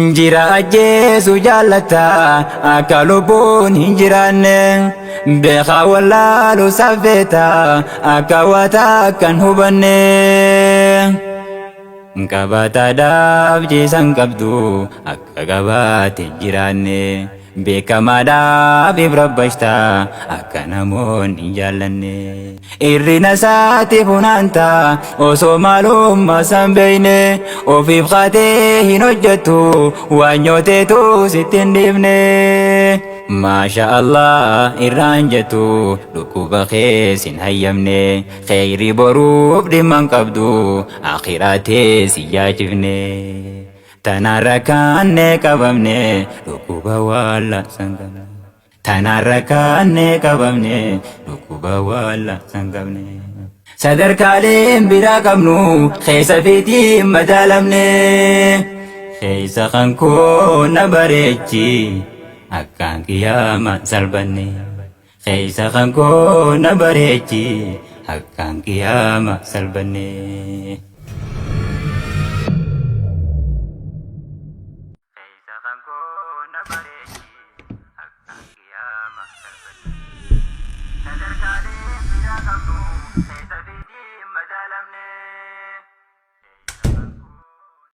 Jira ajjeesu jaallata akka lubbuun hin jiraanne, beekaa wallaalu saffeeta akka wata akkan hubanne. Qabaataadhaaf ciisan qabdu akka qabaate hin jiraanne, beekamaadhaaf ibra bashta akka namoonni hin jaallanne. Irrina isaatti funaanta osoo maalummaa san beeyne, ofiif kaatee hin hojjettu waan nyooteetu sitti hin dhiifne. Maasha Allah irraan jettu dhukkuba kees hin hayyamne, kheyri boruuf dhimma hin qabdu akhiraatee si yaachifne. Tanaan rakkaanne qabamne dhukkuba waalla san qabne. Tanaan rakkaanne qabamne dhukkuba waalla san qabne. Sadarkaaleen biraa qabnu keessa fiitiin madaalamne. Keessa kan koo na bareechi akkaan qiyaama salphanne. Keessa kan koo na bareechi akkaan qiyaama salphanne. Keessa kan koo na bareechi akkaan qiyaama salphanne. Sadarkaaleen biraa qabnu keessa.